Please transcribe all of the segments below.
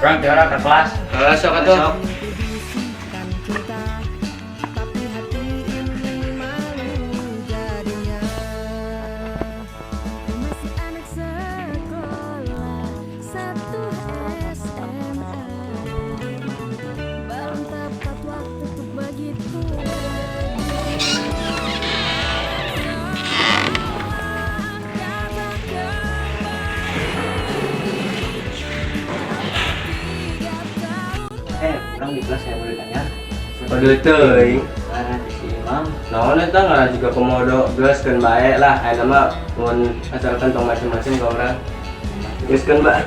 Urang tiara ke kelas. Heeh, sok atuh. Sok. Bisikan cinta, tapi hati ini malu jadinya. Masih anak sekolah satu SMA, belum tepat waktu untuk begitu. Datang kembali 3 tahun. Eh, urang di kelas saya boleh tanya. Padahal teuing. Karena di si Imam. Naon eta ngaran juga komodo geus keun bae lah, ayeuna mah mun asalkan tong macem-macem ka urang. Geus keun bae.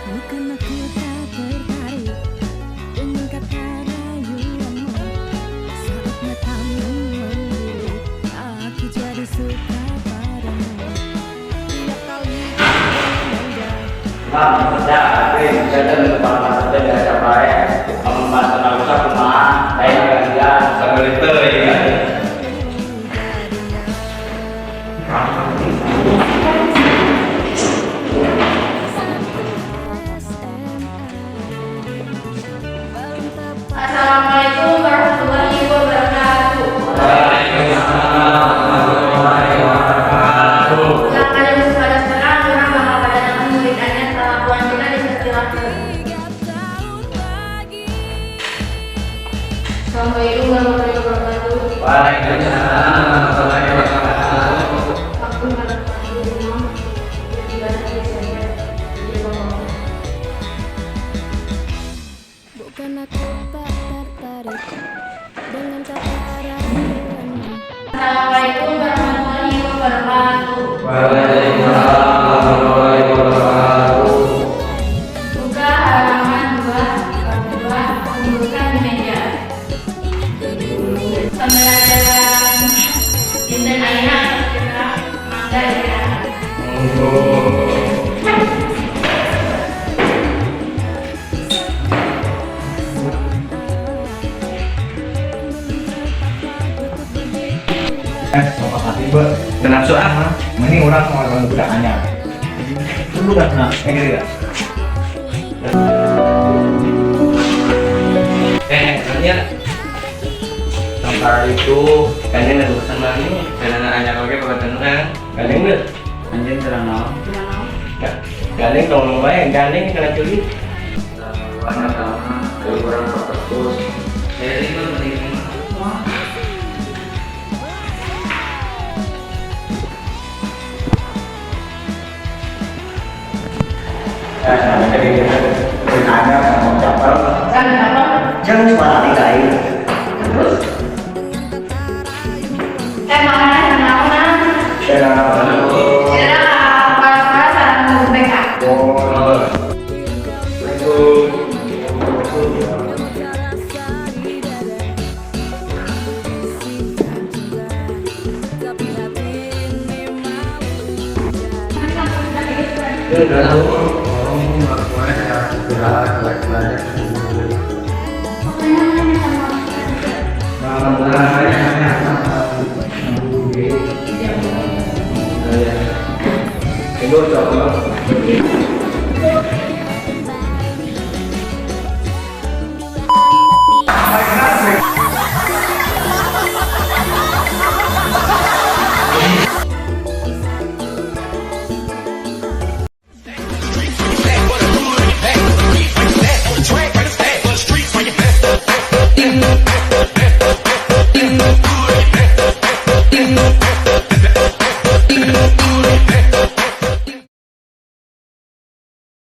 Bukan aku tak tertarik dengan kata rayuanmu. Saat matamu melirik, aku jadi suka padamu. Tiap kali kau mengganggu. Bang, ya, tapi bisa teh nu kepala kelas teh biasa bae. Kamu bahasa rusak kumaha? Lain gantian. Sambil teuing kan. Jadinya. Satu SMA, belum tepat. Assalamualaikum warahmatullahi wabarakatuh. Waalaikumsalam warahmatullahi wabarakatuh. Yang kalian pada sekarang, urang bakal kedatangan murid anyar kalakuan kita di sekilakeun. 3 tahun lagi. Assalamualaikum warahmatullahi wabarakatuh. Waalaikumsalam warahmatullahi wabarakatuh. Waktu waktu imam ibadah biasanya jadi ngomong. Bukan aku tak tertarik dengan kata rayuanmu. Assalamualaikum warahmatullahi wabarakatuh. Waalaikumsalam warahmatullahi wabarakatuh. Buka halaman 242, kumpulkan di meja. Pembelajaran dinten ayeuna kita mangga istirahat. Oh. Eh, bapak hati be. Teu nafsu ah. Mending urang mau orang budak anyar. Itu budak nah, eh gitu ya. Eh, nanya. Sementara itu, gandeng ada urusan mana? Karena anyar oge babatan urang. Gandeng deh. Anjeun terang naon? Gandeng tong bae, gandeng kena curi. Warna tahu, urang terus. Eh, itu penting. Eh, jadi anyar mau capek. Kan apa? Jangan suara tiga aing. Terus? Eh, makanan yang naon? Eh, nah, nah, nah. Kira kepala sekolah sareng guru BK. Oh. Namun terasa di dada, bisikan cinta, tapi hati ini malu jadi. Oh, istirahat, belajar. Nah, nah, nah, nah. Itu coba.